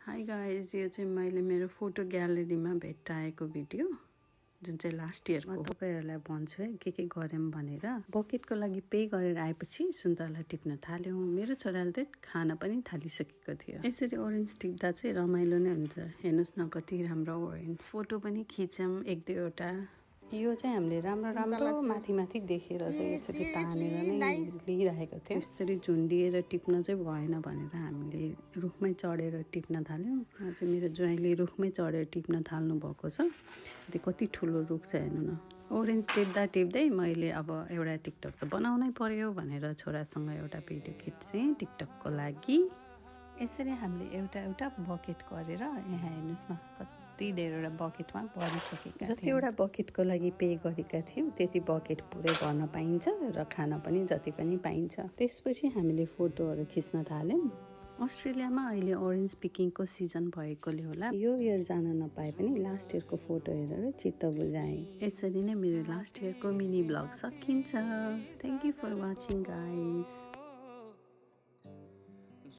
Hi guys, यो चाहिँ मैले मेरो फोटो ग्यालेरीमा भेट्टाएको भिडियो जुन चाहिँ लास्ट इयरको। तपाईँहरूलाई भन्छु है के गऱ्यौँ भनेर। बकेटको लागि पे गरेर आएपछि सुन्तला टिप्न थाल्यौँ। मेरो छोराले त खाना पनि थालिसकेको थियो। यसरी ओरेन्ज टिप्दा चाहिँ रमाइलो नै हुन्छ। हेर्नुहोस् न कति राम्रो ओरेन्ज। फोटो पनि खिच्यौँ एक दुईवटा। यो चाहिँ हामीले राम्रो माथि देखेर चाहिँ यसरी तानेर नै लिइरहेको थियो। यसरी झुन्डिएर टिप्न चाहिँ भएन भनेर हामीले रुखमै चढेर टिप्न थाल्यौँ। चाहिँ मेरो ज्वाइँले रुखमै चढेर टिप्न थाल्नु भएको छ। त्यो कति ठुलो रुख छ हेर्नु न। ओरेन्ज टिप्दै मैले अब एउटा टिकटक त बनाउनै पर्यो भनेर छोरासँग एउटा भिडियो खिच्थेँ टिकटकको लागि। यसरी हामीले एउटा बकेट गरेर यहाँ हेर्नुहोस् न कति धेरैवटा बकेटमा भरिसकेका। जतिवटा बकेटको लागि पे गरेका थियौँ त्यति बकेट पुरै भर्न पाइन्छ र खाना पनि जति पनि पाइन्छ। त्यसपछि हामीले फोटोहरू खिच्न थाल्यौँ। अस्ट्रेलियामा अहिले ओरेन्ज पिकिङको सिजन भएकोले होला यो इयर जान नपाए पनि लास्ट इयरको फोटो हेरेर चित्त बुझाएँ। यसरी नै मेरो लास्ट इयरको मिनी ब्लग सकिन्छ। Thank you for watching guys.